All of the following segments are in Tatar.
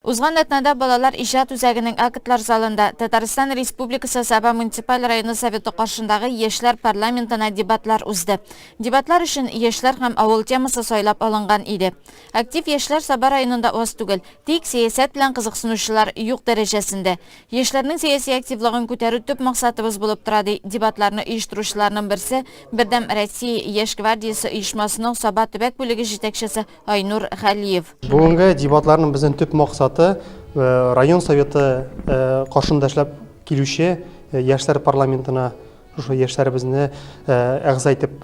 Узган атнада Балалар иҗат үзәгенең актлар залында Татарстан Республикасы Саба муниципаль районы Советы каршындагы Яшьләр парламентына дебатлар узды. Дебатлар өчен Яшьләр һәм авыл темасы сайлап алынган иде. Актив яшьләр Саба районында аз түгел, тик сәясәт белән кызыксынучылар юк дәрәҗәсендә. Яшьләрнең сәяси активлыгын күтәрү төп максатыбыз булып тора, ди дебатларны оештыручыларның берсе, Бердәм Россия Яшь гвардиясе оешмасының Саба төбәк бүлеге җитәкчесе Айнур Хәлиев. Бүгенге дебатларның безнең төп максаты э, район советы э, каршында эшләп килүче э, яшьләр парламентына шушы яшьләребезне әгъза итеп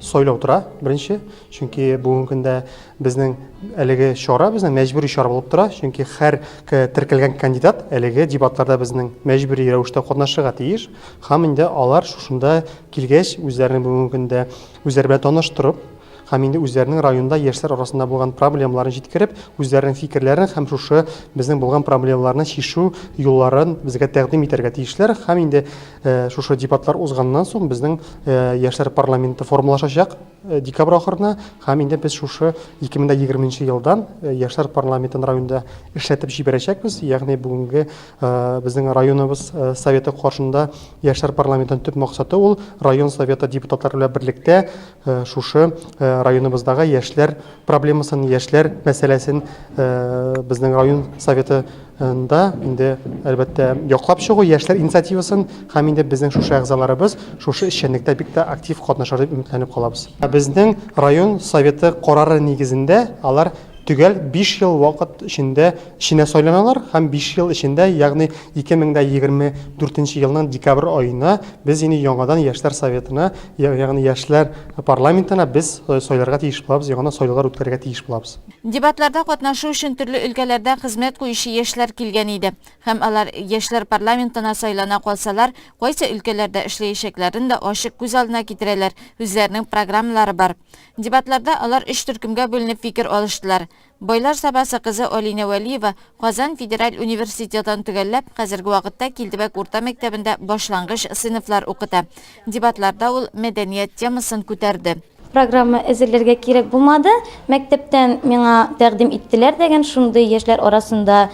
сайлау тора беренче. Чөнки бүгенге көндә безнең әлеге чара безнең мәҗбүри чара булып тора. Чөнки һәр теркәлгән кандидат әлеге дебатларда безнең мәҗбүри рәвештә катнашырга тиеш. Һәм инде алар шушында килгәч үзләренең бүгенге көндә үзләре белән таныштырып, һәм инде үзләренең районда яшьләр арасында булган проблемаларын җиткереп, үзләренең фикерләрен һәм шушы безнең булган проблемаларны чишү юлларын безгә тәкъдим итәргә тиешләр. Һәм инде э, шушы дебатлар узганнан соң безнең э, яшьләр парламенты формалашачак э, декабрь ахырына һәм инде без шушы 2020 елдан яшьләр парламентын районда эшләтеп җибәрәчәкбез. Ягъни бүгенге безнең районыбыз советы каршында яшьләр парламентының төп максаты ул район советы депутатлары белән берлектә Э, шушы э, районыбыздагы яшьләр проблемасын, яшьләр мәсьәләсен э, безнең район советында инде әлбәттә яклап чыгу, яшьләр инициативасын һәм инде безнең шушы әгъзаларыбыз шушы эшчәнлектә бик тә актив катнашыр дип өметләнеп калабыз. Безнең район советы карары нигезендә алар төгәл 5 ел вакыт эчендә эченә сайланалар һәм 5 ел эчендә, ягъни 2024 елның декабрь аена без инде яңадан яшьләр советына, ягъни яшьләр парламентына без э, сайларга тиеш булабыз, яңадан сайлаулар үткәрергә тиеш булабыз. Дебатларда катнашу өчен төрле өлкәләрдә хезмәт куючы яшьләр килгән иде. Һәм алар яшьләр парламентына сайлана калсалар, кайсы өлкәләрдә эшләячәкләрен дә ачык күз алдына китерәләр, үзләренең программалары бар. Дебатларда алар өч төркемгә бүленеп фикер алыштылар. Байлар Сабасы кызы Алинә Вәлиева Казан федераль университетын төгәлләп, хәзерге вакытта Килдебәк урта мәктәбендә башлангыч сыйныфлар укыта. Дебатларда ул мәдәният темасын күтәрде. Программа әзерләргә кирәк булмады. Мәктәптән миңа тәкъдим иттеләр дәген, шундый яшьләр арасында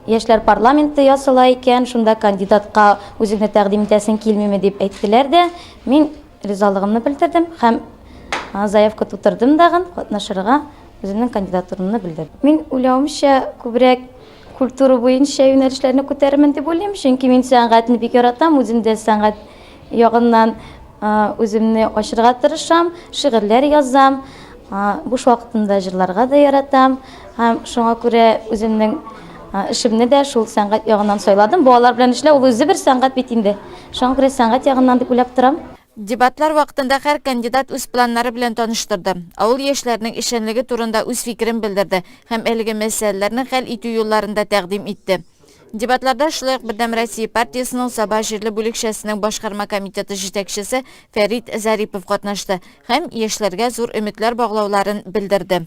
яшьләр парламенты ясала икән, шунда кандидатка үзеңне тәкъдим итәсең килмиме дип әйттеләр дә, мин Ризалыгымны белдердем һәм заявка тутырдым дагын, катнашырга үземнең кандидатурамны белдердем. Мин уйлавымча, күбрәк культура буенча юнәлешләрне күтәрермен дип уйлыйм, чөнки мин сәнгатьне бик яратам, үзем дә сәнгать ягыннан үземне ачырга тырышам, шигырьләр язам, буш вакытымда җырларга да яратам һәм шуңа күрә үземнең эшемне дә шул сәнгать ягыннан сайладым. Балалар белән эшләү ул үзе бер сәнгать бит инде. Шуңа күрә сәнгать ягыннан дип уйлап торам. Дебатлар вакытында һәр кандидат үз планнары белән таныштырды, авыл яшьләренең эшчәнлеге турында үз фикерен белдерде һәм әлеге мәсьәләләрне хәл итү юлларын да тәкъдим итте. Дебатларда шулай ук Бердәм Россия партиясенең Саба җирле бүлекчәсенең башкарма комитеты җитәкчесе Фәрит Зарипов катнашты һәм яшьләргә зур өметләр баглауларын белдерде.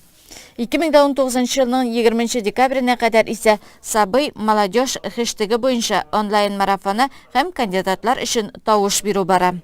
2019 елның 20 декабренә кадәр исә Сабый молодежь хештеге буенча онлайн марафоны һәм кандидатлар өчен тавыш бирү бара.